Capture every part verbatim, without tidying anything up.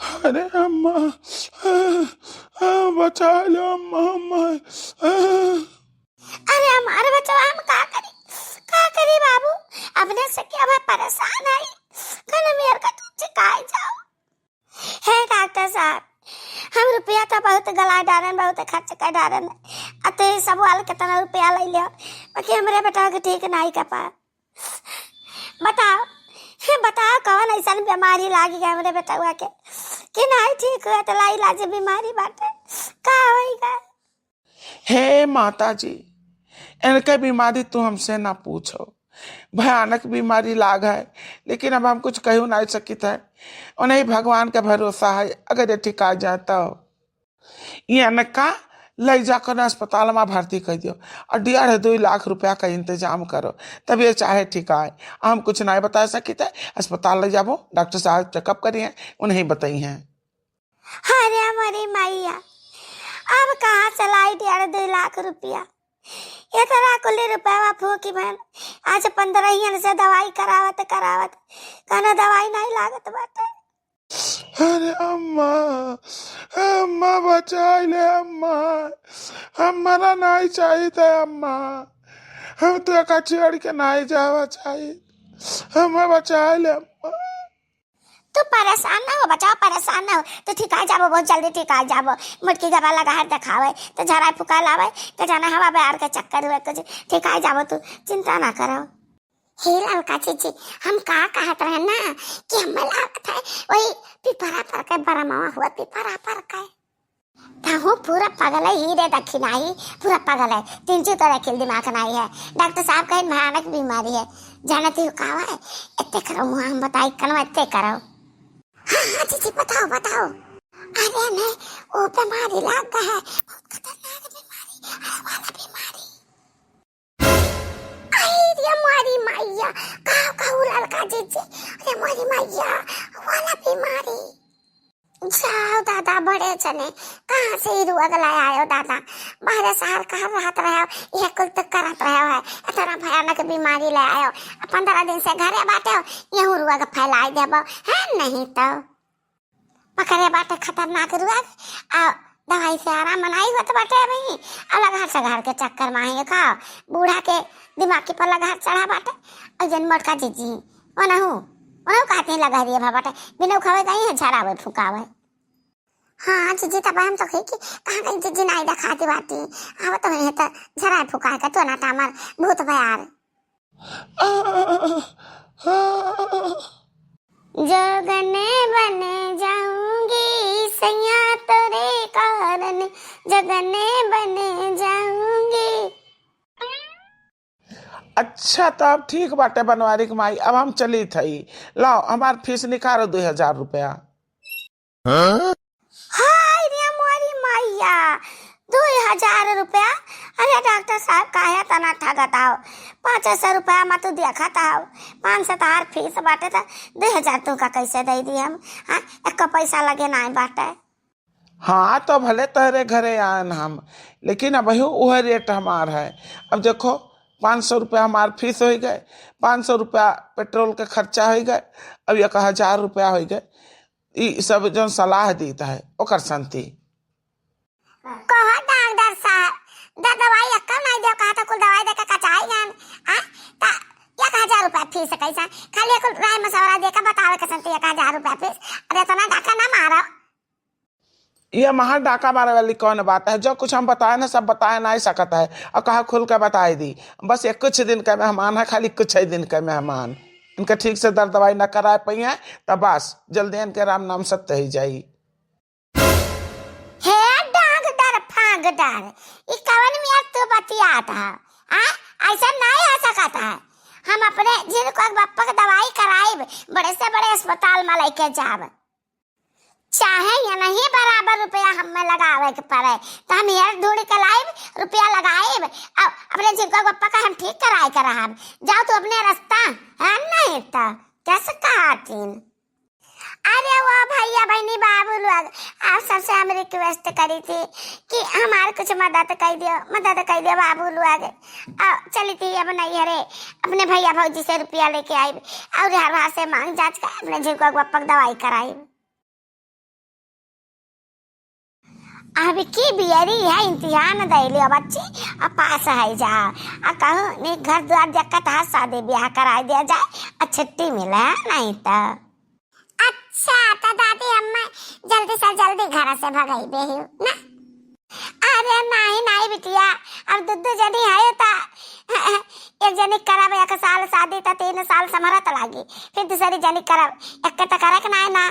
अरे अम्मा, आ, आ, बचा लो अम्मा, अम्मा, आ। अरे हमारे बचवा, हम का करी, का करी बाबू, अपने से क्या मैं परेशान है, कल मेर का तुम सिखाए जाओ। हे डॉक्टर साहब, हम रुपया तो बहुत गला डारन, बहुत खर्च कर डारन, अते सब वाल कितना रुपया ले लियो, बाकी हमरे बेटा के ठीक नहीं कर पा। बताओ, हे बताओ, कौन ऐसन बीमारी लागी गए हमरे बेटवा के कि नहीं ठीक हुआ, तो लाई इलाज बीमारी बाटे, का होई गए? हे माता जी, इनके बीमारी तू हमसे ना पूछो, भयानक बीमारी लाग है, लेकिन अब हम कुछ कहू नहीं सकित है। उन्हीं भगवान का भरोसा है, अगर ये ठिका जाए तो। ये इनका ले जाकर ना अस्पताल में भर्ती कर दियो और डेढ़ दो लाख रुपया का इंतजाम करो, तब ये चाहे ठिकाए। हम कुछ नहीं बता सकित है, अस्पताल ले जाबो, डॉक्टर साहब चेकअप करिए, उन्हीं बताई हैं। अरे हमारी मैया, अब कहाँ से लाई डेढ़ दो लाख रुपया? इतना कुल रुपया फूकी बहन, आज पंद्रह से दवाई करावत करावत कौनो दवाई नहीं लागत बाटे। अरे अम्मा, अम्मा बचाई ले अम्मा, हमारा नहीं चाहिए था अम्मा, हम तो का छोड़ के नहीं जावा चाहिए, हमें बचाई ले अम्मा। तू परेशान ना हो बचाओ, परेशान ना हो, तू ठिकाए जाबो, बहुत जल्दी ठिकाए जाबो। मोटकी गबा लगा है देखावे, तो झराए फुकाए लावे, के जाना हवा बयार के चक्कर हुए कुछ, ठिकाए जाबो, तू चिंता ना करो। हे ललका जीजी, हम का कहत रहे ना कि हमें लागत है वही पिपरा पर के बरमवा हुआ, पिपरा पर के। तहु पूरा पगल ही रे दखिनाही, पूरा पगल है। तिनचू तो रखिल दिमाग नहीं है। डॉक्टर साहब कहे भयानक बीमारी है। जानती हो का है? इतने करो मुँह हम बताई कनवा इतने करो। हाँ, हाँ, जीजी, बताओ, बताओ। अरे नहीं, वो बीमारी लाग गया है। बहुत खतरनाक बीमारी, अरे वाला बीमारी। आई रे मोरी मैया, का कहू ललका जीजी, अरे मोरी मैया, वाला बीमारी। जाओ दादा, बड़े जने, कहाँ से ही रुआ गला आयो दादा, बाहर शहर कहाँ रहत रहे हो, यह कुल तो करत रहे हो है, इतना भयानक बीमारी ले आयो, पंद्रह दिन से घरे बाटे हो, यहू रुआ के फैलाई देबो, है नहीं तो। पकड़े बाटे खतरनाक रुआ, आ दवाई से आराम नहीं होत बाटे अभी, आ लघार सघार के चक्कर में है का, बूढ़ा के दिमाग के पर लघार चढ़ा बाटे, और जन मोटका जीजी, ओनहु, ओनहु कहते हैं लघारिए भा बाटे, बिना उखावे गई है, झरावे फुकावे। हाँ, जीजी, तब हम तो कही कि कहाँ गई जीजी, नाई देखाती बाटी। अब तो है तो झराए फुकाए का तो ना तामर भूत बयार। आ, आ, आ। जोगने बने जाऊंगी सैया तोरे कारण, जोगने बने जाऊंगी। अच्छा, तो अब ठीक बाटे बनवारी के माई, अब हम चली थई। लाओ, हमार फीस निकालो दो हजार रुपया। हाँ? हाय रे मोरी मैया, दो हजार रुपया? अरे डॉक्टर साहब, काहे तना ठगत आओ? पाँच सौ रुपया में तू देखत आओ, पाँच सौ तहार फीस बाटे, तो दो हजार तू का कैसे दे दी हम? हाँ, एक पैसा लगे नाई बाटे। हाँ, तो भले तहरे घरे आयन हम, लेकिन अबहू उहे रेट हमार है। अब देखो, पाँच सौ रुपया हमार फीस होइ गए, पाँच सौ रुपया पेट्रोल के खर्चा होइ गए, अब एक हजार रुपया होइ गए। ई सब जौन सलाह दीत है, ओकर संती। कहो डॉक्टर साहब, द-, दवाई एक्का नहीं दे, कहा तो कुल दवाई दे के कचाई गन। आ, ता एक हजार रुपया फीस कैसा? खाली कुल राय मशवरा दे के बतावे के संती एक हजार रुपया फीस। अरे इतना डाका ना मारो। ये महा डाका मारे वाली कौन बात है? जो कुछ हम बताए ना, सब बताए नहीं सकत है। और कहा खुल के बताए दी, बस ये कुछ दिन का मेहमान है, खाली कुछ ही दिन का मेहमान। इनके ठीक से दर्द दवाई न कराए पाइए, तब बस जल्दी इनके राम नाम सत्य ही जाई। हे डांग डर फांग डर, ई कवन मियाँ तू बतियात ह? आ, ऐसा नहीं हो सकत है। हम अपने जिनको बप्पा के दवाई कराइब, बड़े से बड़े अस्पताल में लेके जाब। चाहे ये नहीं बराबर रुपया हमें लगावे के पड़े, तो हम ये ढूंढ के लाइब, रुपया लगाइब, अब अपने जिनको बप्पा का हम ठीक कराए के रहब। जाओ तू अपने रास्ता, है नहीं तो कैसे कहा तीन। अरे वो भैया बहनी बाबू लोग, आप सबसे हम रिक्वेस्ट करी थी कि हमार कुछ मदद कर दियो, मदद कर दियो बाबू लोग। आ, चली थी अब नैहरे, अपने भैया भौजी से रुपया लेके आइब और हर बार से मांग जांच कर अपने झिरको बप्पक दवाई कराइब। अब की बियरी है, इम्तिहान दे लियो बच्ची, अब पास है जा। आ कहूँ ने घर द्वार देखत है, शादी ब्याह कराई दिया जाए, आ छुट्टी मिले, नहीं तो। अच्छा, तो दादी अम्मा जल्दी से जल्दी घर से भगाई दे ही ना। अरे नहीं, नहीं बिटिया, अब दू दू जनी है तो एक जनी करब एक साल शादी, तो तीन साल समरत लागी, फिर दूसरी जनी करब, एक तो करे के नहीं ना।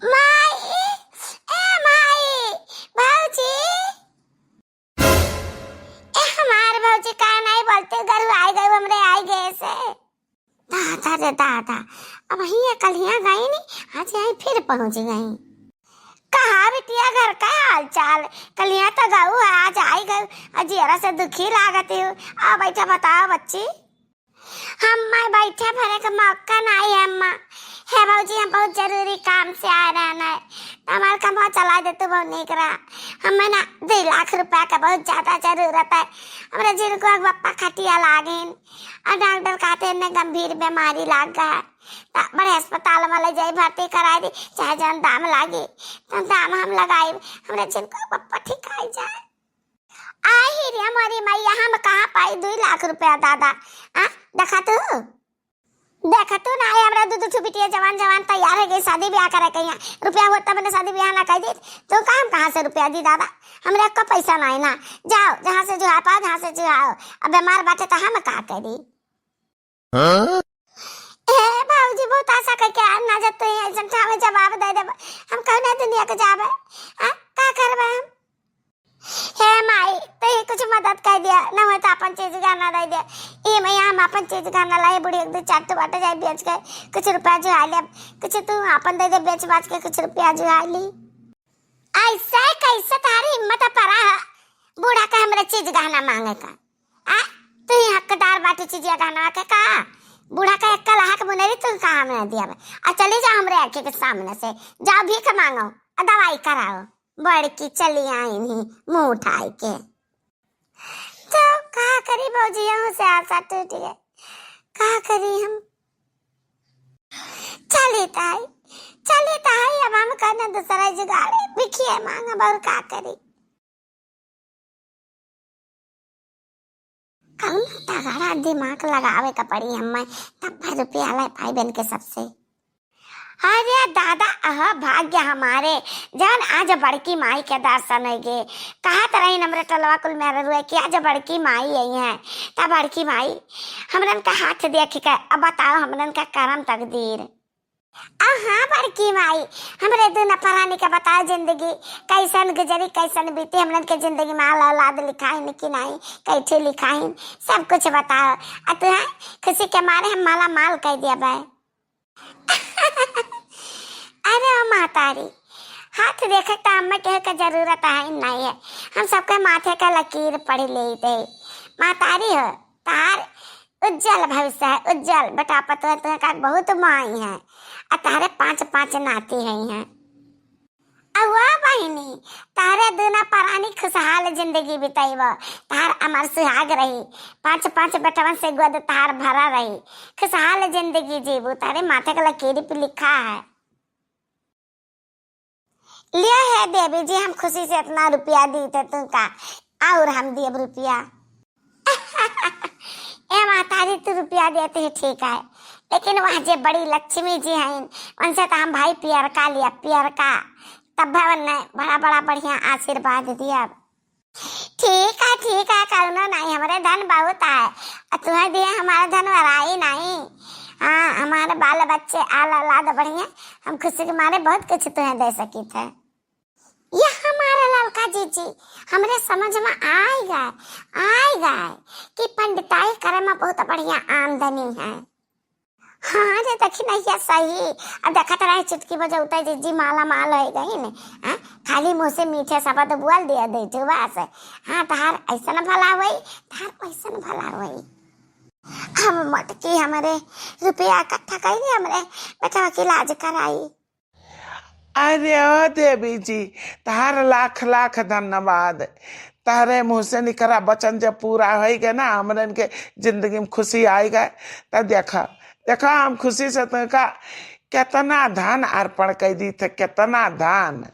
माई, ए माई, भौजी, ए हमार भौजी का नहीं बोलते, गरु आई गए हमरे आई गए से। दादा रे दादा, अब हियाँ कलिया गई नी, आज यहीं फिर पहुँच गई। कहा बिटिया घर का हाल चाल? कलिया तो गऊ है, आज आई गऊ, अजियरा से दुखी लागत हो। आ बैठा बताओ बच्ची। हम मैं बैठे भरे का मौका नहीं है अम्मा। हे भौजी, हम बहुत जरूरी काम से आए रहना है, तो हमारे कमवा चला दे तू, बहुत नीक रहा। हमें ना दो लाख रुपया का बहुत ज्यादा जरूरत है। हमरे जिनको एक बप्पा खटिया लागिन और डॉक्टर कहते इन्हें गंभीर बीमारी लाग गया है, तो बड़े अस्पताल में ले जाई, भर्ती कराई दी, चाहे जौन दाम लागी तो दाम हम लगाई, हमरे जिनको एक बप्पा ठीक आई जाए। आई ही रे मोरी मैया, हम कहाँ पाई दो लाख रुपया दादा? आ, देखा तू, देखा तू ना, ये हमरा दू दू ठो बिटिया जवान जवान तैयार हो गई शादी ब्याह करे के यहाँ। रुपया होत तब ने शादी ब्याह ना कर दी, तो का हम कहाँ से रुपया दी दादा? हमरे को पैसा नहीं ना। जाओ, जहाँ से जुहा पाओ, जहाँ से जुहाओ। अब बीमार बाटे तो हम का करी? हाँ? ए भौजी, बहुत आशा करके आ ना जब तू ऐसन ठामे जवाब दे देब, हम कौने दुनिया के जाबे? आ, का करबे हम? हे माई, तू ही कुछ मदद कर दिया, न हो तो अपन चीज गहना दे दिया। ए मैया, हम अपन चीज गहना लाई, बूढ़ी एक दो चार ठो बाटे जाए बेच के कुछ रुपया जुहा ले, कुछ तू अपन दे दे, बेच बाच के कुछ रुपया जुहा ली। ऐसे कैसे तारी हिम्मत पड़ा है बूढ़ा के हमरे चीज गहना मांगे का? आ, तू ही हकदार बाटी चीजिया गहना के का? बूढ़ा का एक लाख मुनेरी तू का हमने दिया बे? आ चली जा हमरे आँखी के सामने से, जाओ भीख मांगो, आ दवाई कराओ। बड़की चली आई नहीं मुंह उठाए के। तो का करी भौजी, यहाँ से आशा टूट गई, का करी हम? चली ताई, चली ताई, अब हम कहने दूसरा जुगाड़े, भिखिए मांगब और का करी? कौन तगड़ा दिमाग लगावे का पड़ी हमें, तब रुपया ले पाई बन के सबसे। अरे दादा, अह भाग्य हमारे, जौन आज बड़की माई के दर्शन होइगे। कहत रही हमरे टोलवा कुल मेहरारू कि आज बड़की माई आई हैं, तब बड़की माई हमरन का हाथ देख के अब बताओ हमरन का करम तकदीर। आ हाँ बड़की माई, हमरे दूना परानी के बताओ जिंदगी कैसन गुजरी, कैसन बीती, हमरन के जिंदगी में आल औलाद लिखाइन कि नहीं, कैठे लिखाइन, सब कुछ बताओ। आ तू है खुशी के मारे हम माला माल कर दिया बे। अरे ओ महतारी, हाथ देखे त हमें केहू के जरूरत है नहीं है, हम सबके माथे का लकीर पढ़ लेते। महतारी हो, तार उज्जवल भविष्य है, उज्जवल। बेटा पतोह तुहे का बहुत माई है, आ तारे पाँच पाँच नाती है हैं। अवा बहिनी, तारे दूना परानी खुशहाल जिंदगी बिताइबो, तार अमर सुहाग रही, पाँच पाँच बेटवन से गोद तार भरा रही, खुशहाल जिंदगी जीबू, तारे माथे के लकीर पे लिखा है। लिया है देवी जी, हम खुशी से इतना रुपया दी थे तुमका, और हम दियब रुपया। ए माता जी, तू रुपया देते ही ठीक है, लेकिन वहाँ जे बड़ी लक्ष्मी जी हैं, उनसे तो हम भाई पियरका लिया, पियरका, तब उनने बड़ा बड़ा बढ़िया आशीर्वाद दिया। ठीक है, ठीक है, कौनो नहीं, हमरे धन बहुत है, और तुम्हें दिए हमारे धन वराई नहीं। हाँ, हमारे बाल बच्चे आल औलाद बढ़िया, हम खुशी के मारे बहुत कुछ तुम्हें दे सकी थे। यह हमारा ललका जीजी, हमरे समझ में आएगा, आएगा कि पंडिताई करे में बहुत बढ़िया आमदनी है। हाँ रे, देखी नहीं है सही। अब देखत रहे चुटकी बजौते जीजी माला माल हो गई ने। हाँ, खाली मुँह से मीठे शब्द बोल दिया दे जुबा से। हाँ, तहार ऐसन भला होई, तहार वैसन भला होई। हम मोटकी हमरे रुपया इकट्ठा कइली, हमरे बेटवा के इलाज कराई। अरे ओ देवी जी, तहार लाख लाख धन्यवाद। तहरे मुँह से निकरा वचन जब पूरा होई गए ना, हमरन के जिंदगी में खुशी आई गए, तब देखा, देखा हम खुशी से तुमका कितना धन अर्पण कर दी थे, कितना धन।